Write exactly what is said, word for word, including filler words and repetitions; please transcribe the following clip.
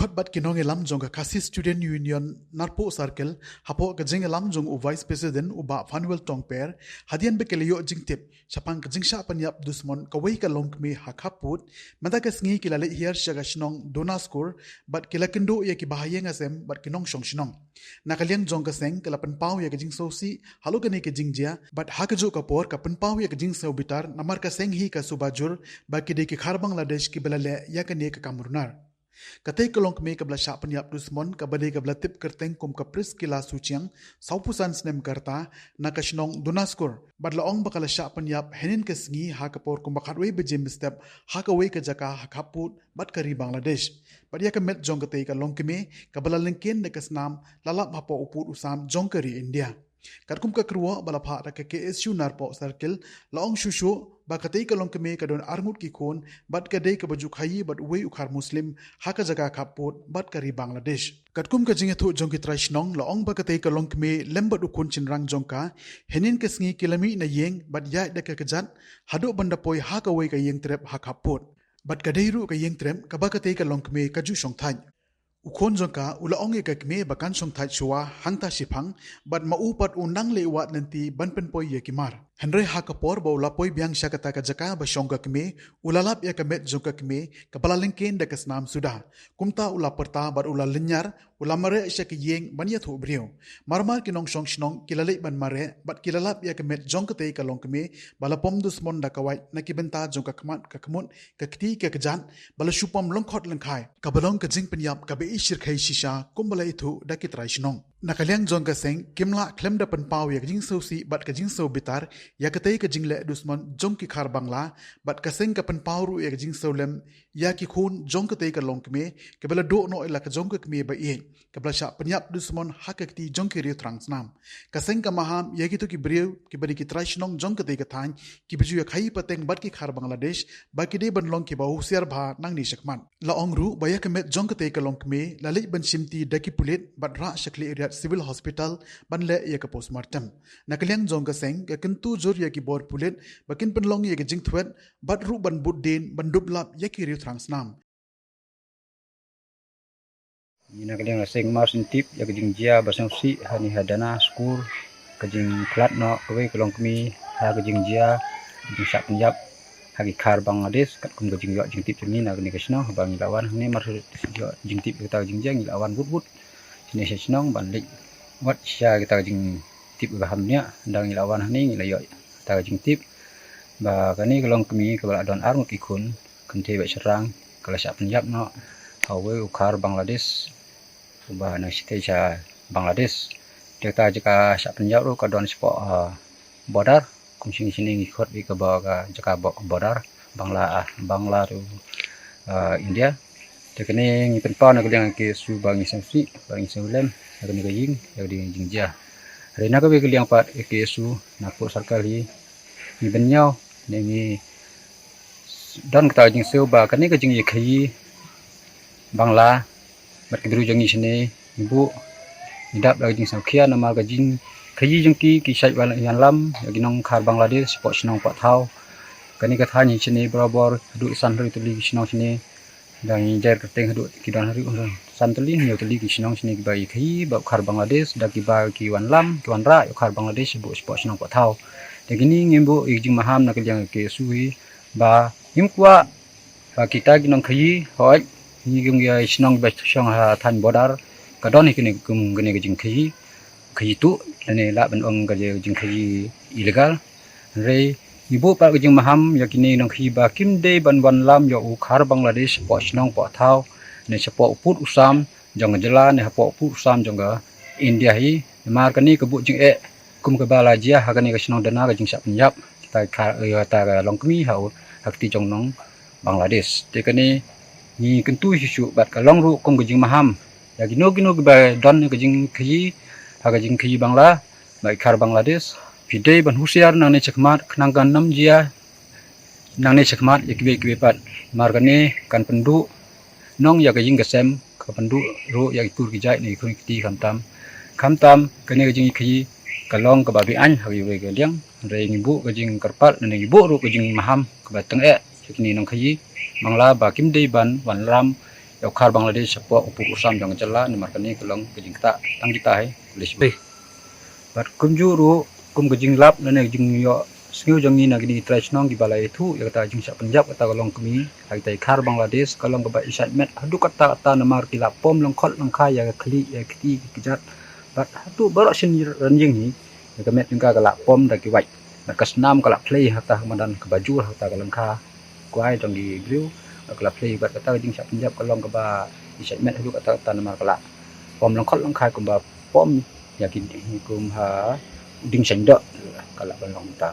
Shaphang bad ki nongïalam jong ka Khasi Student Union Narpuh Circle, hapoh ka jingïalam jong u Vice President u Bah Fanuel Tongper, hadien ba ki la ïoh jingtip shaphang ka jingshah pynïap dusmon kawei ka longkmie ha khappud, mynta ka sngi ki la leit hiar sha ka shnong Donaskur, bad ki la kynduh ïa ki bahaïing hasem bad ki nongshong shnong. Na ka liang jong ka seng, ka la pynpaw ïa ka jingsngewsih halor kane ka jingjia, bad ha kajuh ka por ka pynpaw ïa ka jingsngewbitar namar ka seng hi ka suba jur ba ki dei ki khar Bangladesh kiba la leh ïa kane ka kam runar. Katei ka longkmie kaba la shah pynïap dusmon, kaba dei kaba la tip kyrteng kum ka Priskila Suchiang, sawphew san snem ka rta, na ka shnong Donaskur, bad la ong ba ka la shah pynïap hynnin ka sngi ha ka por kumba khatwei baje mynstep ha kawei ka jaka ha khappud bad ka ri Bangladesh. Bad ïa ka met jong katei ka longkmie, kaba la lyngkhein da ka snam, la lap hapoh u pud u sam jong ka ri India. Katkum ka kyrwoh ba la phah da ka K S U Narpuh Circle, la ong shuh shuh ba katei ka longkmie ka don arngut ki khun, bad ka dei kaba ju khaïi bad uwei u khar Muslim ha ka jaka khappud bad ka ri Bangladesh. Katkum ka jingïathuh jong ki trai shnong, la ong ba katei ka longkmie lem bad u khun shynrang jong ka, hynnin ka sngi ki la mih na ïing bad ïaid da ka kjat haduh ban da poi ha kawei ka ïing trep ha khappud. Bad ka dei ruh ka ïing trep kaba katei ka longkmie ka ju shongthait. U khun jong ka u la ong ïa ka kmie ba kan shongthait shuwa hangta shiphang, bad ma u pat u nang leit wad lynti ban pynpoi ïa ki mar. Hynrei ha ka por ba u la poi biang sha kata ka jaka ba shong ka kmie, u la lap ïa ka met jong ka kmie kaba la lyngkhein da ka snam suda. Kumta u la pyrta bad u la lynñiar, u la mareh sha ka ïing ban ïathuh briew. Mar mar ki nongshong shnong ki la leit ban mareh bad ki la lap ïa ka met jong katei ka longkmie ba la pom dusmon da ka wait na ki bynta jong ka khmat ka khmut, ka kti ka kjat, ba la shu pom lyngkhot lyngkhai, kaba long ka jingpynïap kaba ishyrkhei shisha, kumba la ïathuh da ki trai shnong. Na ka liang jong ka seng, kim lah khlem da pynpaw ïa ka jingsngewsih bad ka jingsngewbitar ïa katei ka jingleh dusmon jong ki khar Bangla, bad ka seng ka pynpaw ruh ïa ka jingsngewlem ïa ki khun jong katei ka longkmie kaba la duh noh ïa la ka jong ka kmie ba ïeit, kaba la shah pynïap dusmon ha ka kti jong ki riew thrang snam. Ka seng ka maham ïa kito ki briew kiba dei ki trai shnong jong katei ka thaiñ, kiba ju ïa khaïi pateng bad ki khar Bangladesh, ba ki dei ban long kiba husiar bha nangne shakhmat. La ong ruh ba ïa ka met jong katei ka longkmie la leit ban shimti da ki pulit bad rah sha Khliehriat Civil Hospital ban leh ïa ka postmortem. Na ka liang jong ka seng, ka kyntu jur ïa ki bor pulit ba kin pynlong ïa ka jingthwet bad ruh ban bud dien ban dup lap ïa ki riew thrang snam. Ngi na ka liang ka seng mar syn tip ïa ka jingjia ba sngewsih ha ni ha Donaskur, ka jingkhlad noh kawei ka longkmie ha ka jingjia, ka jingshah pynïap ha ki khar Bangladesh, katkum ka jingïoh jingtip jong ngi na kane ka shnong, haba ngi la wan hangne mar syn ïoh jingtip ïa kata ka jingjia, ngi la wan wut wut shane sha shnong ban leit wad sha kata ka jingtip kaba ham bniah. Haba ngi la wan hangne ngi la ïoh kata ka jingtip ba kane ka longkmie kaba la don arngut ki khun, kynthei bad shynrang, ka la shah pynïap noh ha uwei u khar Bangladesh uba nang shakri sha Bangladesh. Te kata ka jaka shah pynïap ruh ka don shapoh, ah, border, kum shane shane ngi khot ïa kaba ka jaka bo-, border Bangla, ah, Bangla ruh, ah, India. Te kane ngi pynpaw na ka liang ka K S U ba ngi sngewsih, ba ngi sngewlem ïa kane ka ïing, ïa kane ka jingjia. Hynrei na kawei ka liang pat ka K S U Narpuh Circle hi, ngi bynñiaw ne ngi don kata ka jingsngew ba kane ka jingïakhaïi Bangla bad ki briew jong ngi shane, ngi buh, ngi dap da ka jingsngewkhia namar ka jingkhaïi jong ki, ki shait wan, ïalam ïa ki nongkhar Bangladesh shapoh shnong poh thaw. Kane ka thaiñ hi shane barabor haduh san hynriew tylli ki shnong shane. Da ngi jer kyrteng haduh ki don haduh san tylli, hynñiew tylli ki shnong shane kiba ïakhaïi bad u khar Bangladesh, da kiba ki wan lam, ki wan rah ïa u khar Bangladesh shapoh, shapoh shnong poh thaw. Te kine ngi buh ïa ka jingmaham na ka liang ka K S U hi ba ngim kwah ba kita ki nongkhaïi, hooid, ngi kum ki shnong ba shong ha thaiñ border, ka don hi kane kum kane ka jingkhaïi, khaïi tuh, lane lah ban ong ka jingkhaïi illegal. Hynrei ngi buh pat ka jingmaham ïa kine ki nongkhaïi ba kim dei ban wan lam ïa u khar Bangladesh shapoh shnong poh thaw, ne shapoh u pud u sam jong ka jylla, ne hapoh u pud u sam jong ka India hi. Namar kane ka buh jingeh kum kaba la jia ha kane ka shnong Dona, ka jingshah pynïap kita ka, ïa kata ka longkmie ha u, ha kti jong nong Bangladesh. Te kane ngi kyntu shuh shuh bad ka long ruh kum ka jingmaham ïa kino kino kiba don ka jingkhaïi ha ka jingkhaïi Bangla bad ki khar Bangladesh. Phi dei ban husiar nangne shakhmat, khnang kan ym jia nangne shakhmat ïa kiwei kiwei pat. Namar kane kan pynduh nong ïa ka ïing ka sem, ka pynduh ruh ïa ki kur ki jait ne ki khun ki kti khamtam. Khamtam kane ka jingïakhaïi ka long kaba be-aiñ ha kiwei ki liang. Hynrei ngi buh ka jingkyrpad ne ngi buh ruh ka jingmaham kaba tyngeh ïa kine ki nongkhaïi Bangla ba kim dei ban wan lam ïa u khar Bangladesh shapoh u pud u sam jong ka jylla, namar kane ka long ka jingktah tang kita hi. Bad kumjuh ruh kum ka jinglap lane ka jingïohsngew jong ngi na kine ki trai shnong kiba la ïathuh ïa kata ka jingshah pynïap kata ka longkmie ha kita ki khar Bangladesh, ka long kaba i shait met haduh katta katta namar ki la pom lyngkhot lyngkhai ïa ka khlieh, ïa ka kti, ki kjat. Bad haduh baroh shin rynïeng hi, ïa ka met jong ka ka la pom da ki wait. Bad ka snam ka la plie ha kata ka madan kaba jur ha kata ka lyngkha kwai jong ki briew. Bad ka la plie, bad kata ka jingshah pynïap ka long kaba i shait met haduh katta katta namar ka la pom lyngkhot lyngkhai kumba pom ïa ki, kum ha u dieng shaiñ doh ka la ban long ta.